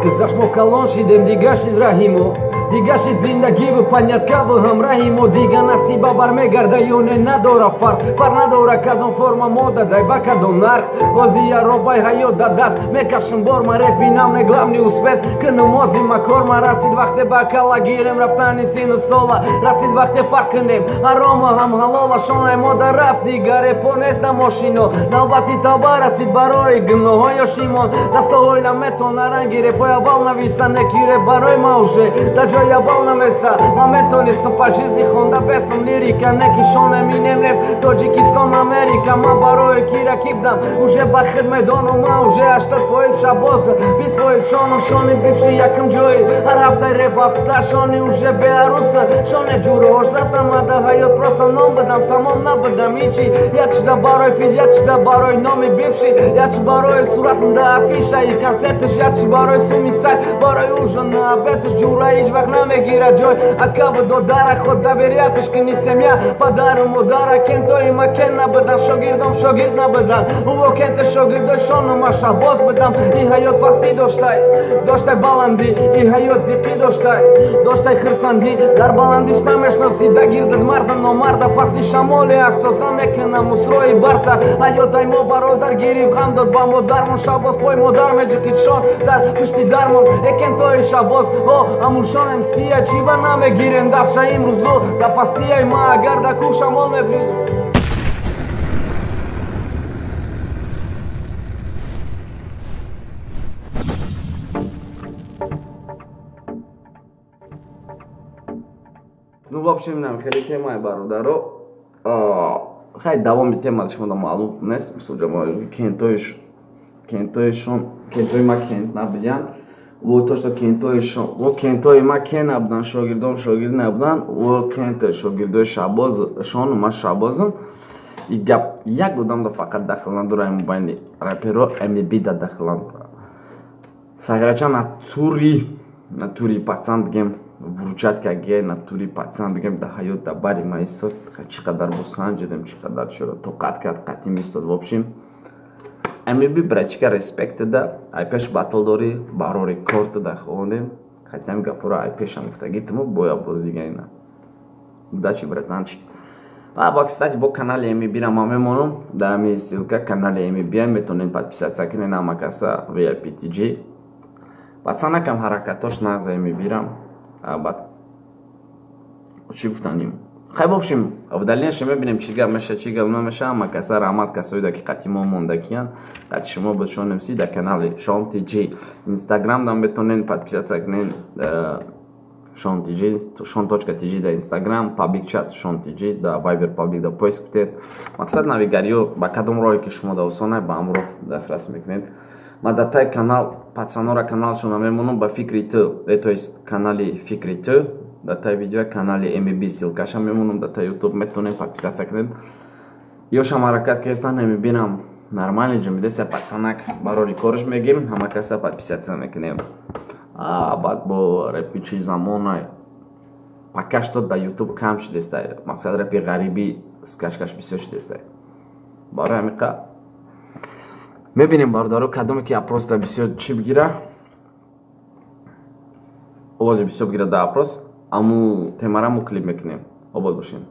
Вақт гузашт, мо калон шидем, дига шид раҳимо, дига шид зиндагиву понятка ву ҳамраҳимо. Дига насиба бармегарда ё не, надора фарқ, фарқ надора кадом форма мода дай, ба кадом нарх. Ҳози яробай ҳаёт да даст мекашим бор, ма репинам не главный успех кунум ози ма кор. Ма расид вақте ба кала гирем, рафтани сину сола расид вақте фарқ кунем ҳарому ҳам ҳалола. Шонай мода рафт, дига репо нест на мошино. Навбати тавба расид барои гуноҳоё шимон. Дастоҳои наметона ранги репои аввал нависа, неки реп барои ма уже дар ҷои аввал наместа. Ман метонистам по жизни хонда бесум лирика, неки шон Эминем нест, Тоҷикистон Америка. Ман барои ки ракибдам уже ба худ медонам, ман уже 80% Шабоз, 20% шоном. Шони бивши якум ҷои ҳар ҳафтаи реп ҳафта, шони уже беаруса, шоне ҷуроҳош ратам. Ада ҳаёт просто ном бидам, тамом набудам ҳичи. Як шуда барои feat, як шуда барои номи бивши, як барои суратм да афишаи консертиш, як барои суми сайт, барои ужин обед ш. Ҷура ҳеҷ вақт намегирад ҷой акабу додара худ доверять ш кини, семья, падару модара. Кентои ма кен набудан, шогирдом шогирд набудан, уво кенте шогирдои шону ма Шаҳбоз будам. И ҳаёт пастӣ доштай, доштай баландӣ, и ҳаёт зиқӣ доштай, доштай хирсандӣ. Дар баландиш намешносӣ, да гирдат марда номарда. Пасти шамоле аст, тоза мекунам усрои барта. Ҳаётай мо бародар гирифт, ғам дод ба модармон. Шабоз пой модар меҷиқид, шон дар пушти дармон. Экентои Шабоз о амушонем сия чива намегирем дастша имрӯзу да пастияй ма, агар да кӯҳ шамол мебид. Ну, в общем, нам хеле темаи, бародаро. Хай, давоми тема шумо маълум нест. Мисол, кентоишон, кентои ма кент набудян, во то что кентоишон, во кентои ма кен набудан, шогирдом шогирд набудан, во кенте шогирдои Шабоз, шону ма Шабозм. И гап як одамда фақат дахл надора, мобайни раперо МБ да дахл надора. Саграча натури, натури пацан бигем, вручать каге натури пацан бигем, да ҳаёт да бари ма истод. Чӣ қадар босанҷидем, чӣ қадар чиро тоқат кард, қатим истод. В общем, МБ брачка, респект да, ай пеш батл дорӣ, барори корта да хонем. Хотя ами гапҳоро ай пешам гуфтагитимо, боя боз дига ина. Удачи, братанчик. А ба, кстати, бо канали МБ ра ман мемонам да ами ссылка канали МБ, метонем подписаться кунен ҳама каса. VIPTG пацанакам ҳаракатош нағза МБ-рам. Баъд чӣ гуфтаним? Хай, в общем, в дальнейшем мебинем, чӣ гап меша, чӣ гап намеша. Ҳама каса раҳмат, касоида ки қати мо мондакиян. Қати шумо буд Шон МС дар канали Шон ТЖ. Инстаграм дам метонен подписаться кунен, Шон ТЖ, Шон.тж дар Инстаграм, паблик чат Шон ТЖ да Вайбер паблик да поиск кунед. Мақсад, навигариё ба кадом роҳе ки шумо да осона, ба ҳам роҳ дастрас мекунед. Ма дар таи канал пацанора каналшона мемонам, ба фикри ту, то есть канали фикри ту дар таи видео, канали МБ ссылка ша мемонам дар таи Ютуб, метавонем подписаться кунед. Ёшам ҳаракат кестан, мебинам нормально ҷумбидеса пацанак, барори корш мегим, ҳама каса подписаться мекунем. Баъд бо репи чи замонай, пока что дар Ютуб кам шудестай, мақсад, репи ғарибӣ скачка ш бисёр шудестай. Барои ҳамиқа мебинем, бародаро, кадоме ки опрос да бисёр чӣ бигира, овози бисёр бигира дар опрос, аму темара мо клип мекунем. Обод бошем.